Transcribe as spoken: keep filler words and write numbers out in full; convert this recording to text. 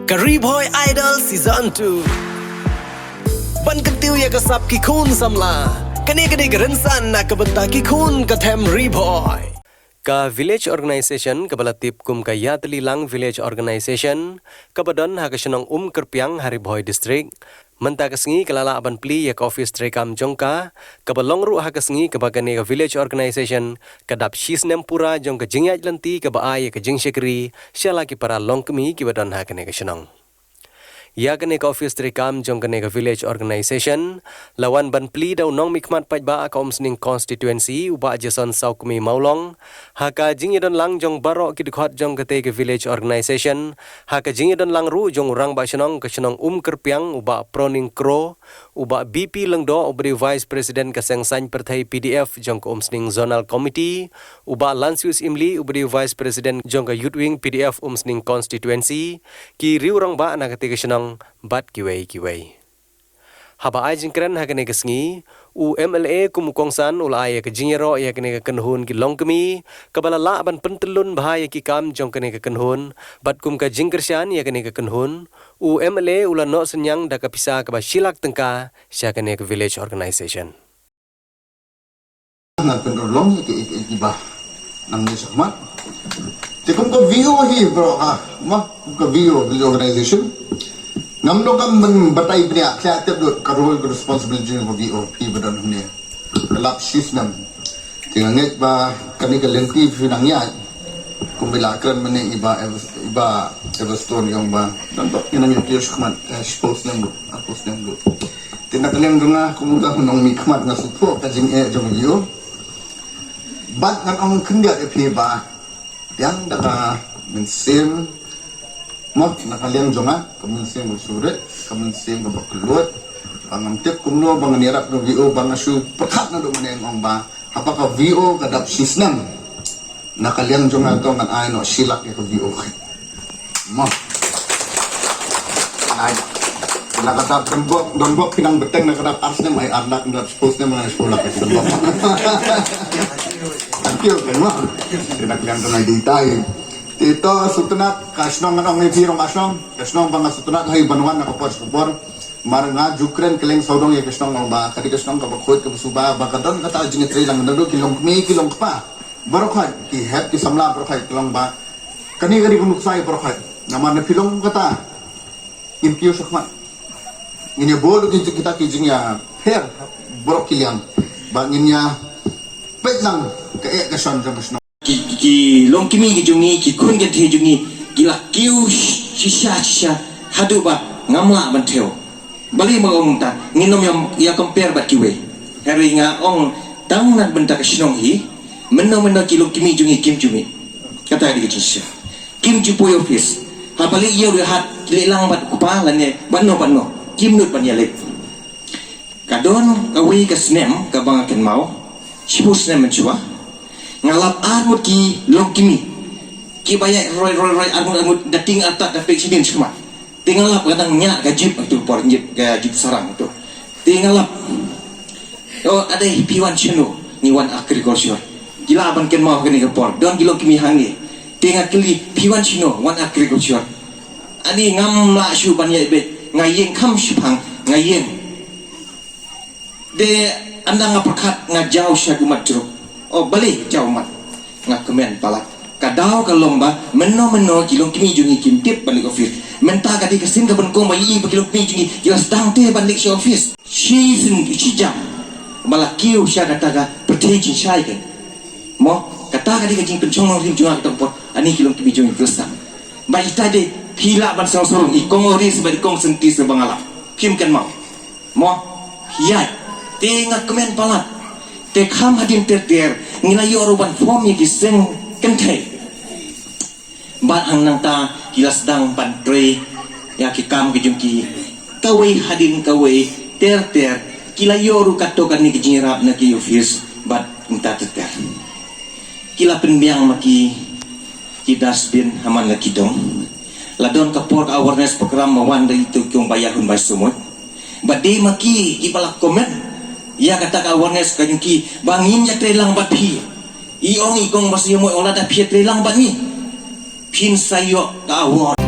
Ka Ri Bhoi Idol Season two. Ban kyntiew ïa ka sap ki khun samla. Kane ka dei ka rynsan na ka bynta ki khun ka them Ri Bhoi. Ka Village Organization kaba la tip kum ka Ïatylli Lang Village Organization, kaba don ha ka shnong Umkyrpiang ha Ri Bhoi District, mynta ka sngi ka la lah ban plie ïa ka office treikam jong ka, kaba long ruh ha ka sngi kaba kane ka Village Organization ka dap shi snem pura jong ka jingïaid lynti kaba ai ïa ka jingshakri sha la ki para longkmie kiba don ha kane ka shnong. Ïa kane ka office treikam jong kane ka Village Organization la wan ban plie da u nongmihkhmat paidbah ka Umsning Constituency, u Bah Jason Sawkmie Mawlong, ha ka jingïadon lang jong baroh ki dkhot jong katei ka Village Organization, ha ka jingïadon lang ruh jong u Rangbah Shnong ka shnong Umkyrpiang, u Bah Proning Kro, u Bah B P Lyngdoh uba dei u Vice President ka Seng Saiñ Pyrthei P D F jong ka Umsning Zonal Committee, u Bah Lansius Imli uba dei u Vice President jong ka Youth Wing P D F Umsning Constituency, ki riew rangbah na katei ka shnong bad kiwei kiwei. Haba ai jingkren ha kane ka sngi, u M L A kum u kongsan u la ai ïa ka jingïaroh ïa kane ka kynhun ki longkmie kaba la lah ban pyntyllun bha ïa ki kam jong kane ka kynhun, bad kum ka jingkyrshan ïa kane ka kynhun, u M L A u la noh synñiang da ka pisa kaba shi lak tyngka sha kane ka Village Organization. Ngan pynurlong ïa ki, ïa ki, ïa ki ba nang ni shakmat. Te kum ka V O hi bro ha, ma kum ka V O, Village Organization. Ngam dok kam ban batai bniah, khleh tip lut ka role ka responsibility ka V O hi ba don hangne. Ka lap shi snem. Te nga ngeit ba kane ka lynti phi nang ïaid. Kum ba la kren mynne i Bah Ev-, i Bah Everstone ïong ba. Ngan dok ïa nang ïa ki shakmat, eh, shiphew snem lut, arphew snem lut. Te na ka liang jong nga kum u nongmihkhmat nga sngewthuh ka jingeh jong u. Bad ngan ong khyndiat ïa phi ba, biang da ka mynsiem, mo, na ka liang jong nga, ka mynsiem ka surit, ka mynsiem kaba kylluid, ba ngam tip kumno ba ngan ïarap da ka V O ba nga shu pyrkhat naduh mynne ong ba, haba ka V O ka dap shi snem. Na ka liang jong nga to ngan ai noh shi lak ïa ka V O. Mo. Ai. Na ka dap donbok, donbok phi nang bteng na ka dap ar snem ai ar lak, na dap shiphew snem ai shiphew lak ïa ka donbok. Thank you, mo. Te na ka liang jong nga dei tai. Te to sngewtynnat ka shnong ngan ong ïa phi rangbah shnong. Ka shnong ba nga sngewtynnat ha i ban wan na ka por sha ka por. Mar nga ju kren kylleng sawdong ïa ka shnong ong ba ka dei ka shnong kaba khuid kaba suba ba ka don kata jingïatreilang naduh ki longkmie ki longkpa. Baroh khoit, ki hep ki samla baroh khoit, ki long ba kane ka dei ka nuksa ïa baroh khoit. Namar na phi long kata, ngin kiew shakhmat. Ngin ïa bud ki jing kita ki jingïapher baroh ki liang. Ba ngin ïa peit lang ka eh ka shon jong ka shnong. Ki, ki, ki longkmie ki jong ngi, ki khun ki kynthei jong ngi, ki la kiew shisha shisha haduh ba ngam lah ban thew. Balei ma ong ta, ngin ym ïa, ïa compare bad kiwei. Hynrei nga ong tang na bynta ka shnong hi, mynno mynno ki longkmie jong ngi kim ju mih. Kata ka dei ka jingshisha. Kim ju poi office. Haba leit ïew leit hat, leit lang bad u kpa lane bad no bad no. Kim nud ban ïaleit. Ka don kawei ka snem kaba nga kynmaw, shiphew snem mynshuwa. Nga lap arngut ki longkmie. Kiba ïaid roi roi roi arngut arngut da tieng artat da peit shadien shakhmat. Te nga lap ka dang ñiah ka jip tu por jip ka jip sarang tu. Te nga lap. O, adei phi wan shano? Ngi wan agriculture. Ki lah ban kynmaw ha kane ka por. Don ki longkmie hangne. Te nga kylli phi wan shano? Wan agriculture. Ani ngam lah shuh ban ïaid beit. Nga ïeng kham shipang. Nga ïeng. Te ynda nga pyrkhat nga jaw sha ka mat jruk. O balei jaw mat. Nga kmen palat. Ka daw ka long ba mynno mynno ki longkmie jong ngi kim tip ban leit office. Mynta ka dei ka sien kaba nyngkong ba ngi i ba ki longkmie jong ngi ki la sdang te ban leit sha office. Shisien shi jam ba la kiew sha kata ka pyrthei jingshai ka. Mo, kata ka dei ka jingpynshong nongrim jong nga ka por. Ani ki longkmie jong ngi ki la sdang. Ba ita dei phi lah ban sngewsarong i kong Oris bad i kong Senti se ba nga lah. Phim kynmaw. Mo, ïa. Te nga kmen palat. Te kham hadien ter ter ngi la ïoh ruh ban form ïa ki seng kynthei. Bad hang nangta ki la sdang ban trei ïa ki kam ki jong ki. Kawei hadien kawei ter ter ki la ïoh ruh kato kane ki jingïarap na ki office bad nangta ter ter. Ki la pynbiang ma ki, ki dustbin ha man la ki dong. La don ka por ka awareness program ma wan da itu ki ong ba ïa hun bai sumut. Ba dei ma ki kiba la comment ïa kata ka awareness ka jong ki ba ngin ïa trei lang bad phi. I ong i kong ba shu ïa mut ong lada phi ïa trei lang bad ngi phin sa ïoh ka award.